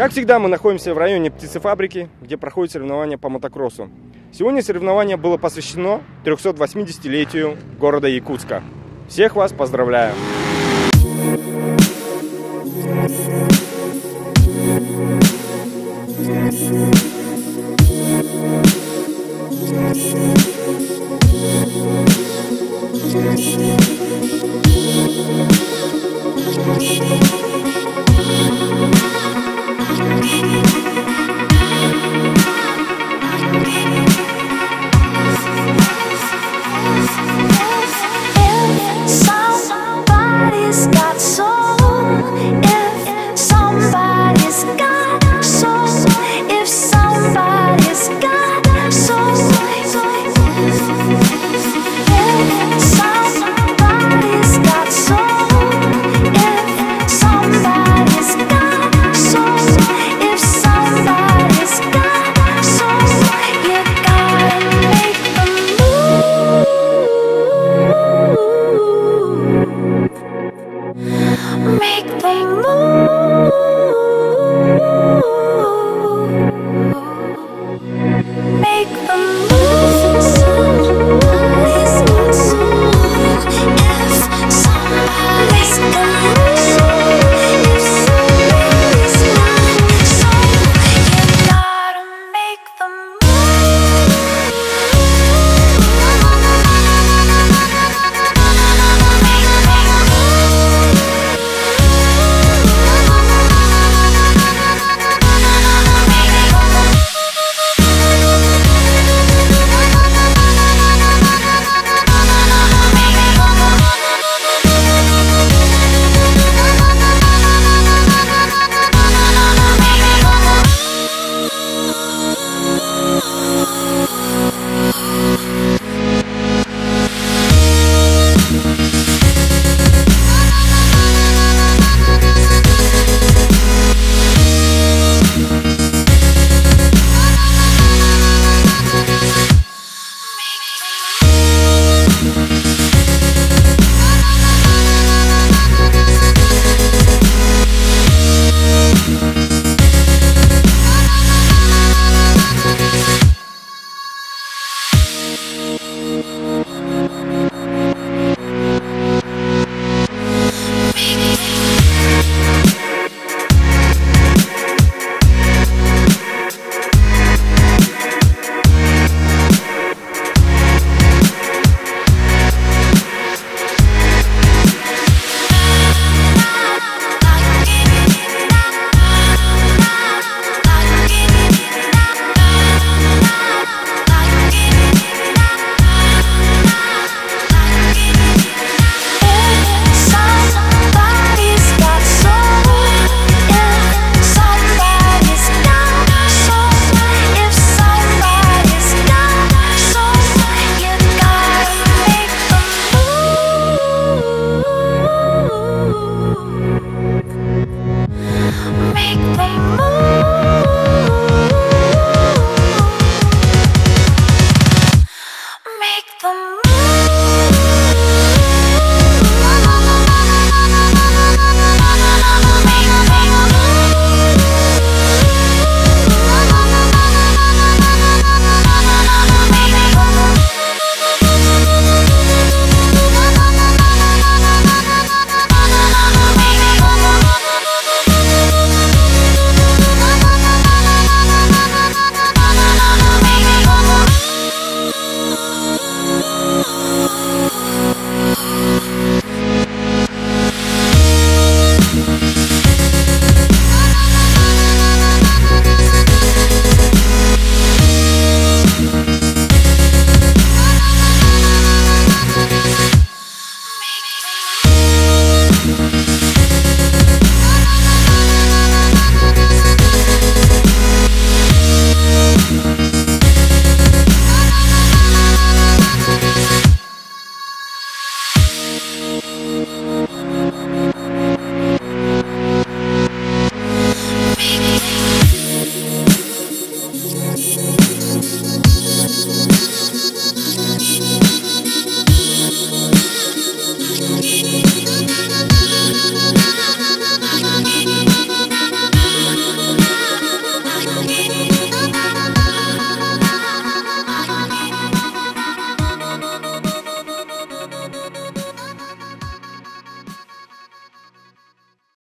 Как всегда, мы находимся в районе птицефабрики, где проходят соревнования по мотокроссу. Сегодня соревнование было посвящено 380-летию города Якутска. Всех вас поздравляю! Somebody's got soul. If somebody's got soul. If somebody's got soul. If somebody's got soul. If somebody's got soul. If somebody's got soul. You gotta make the move. Make the move. Make the move. Somebody's got soul. If somebody's got soul. If somebody's got soul. You gotta make the Somebody's got soul. If somebody's got soul. If somebody's got soul. You gotta make the move. Make the move. Make the move.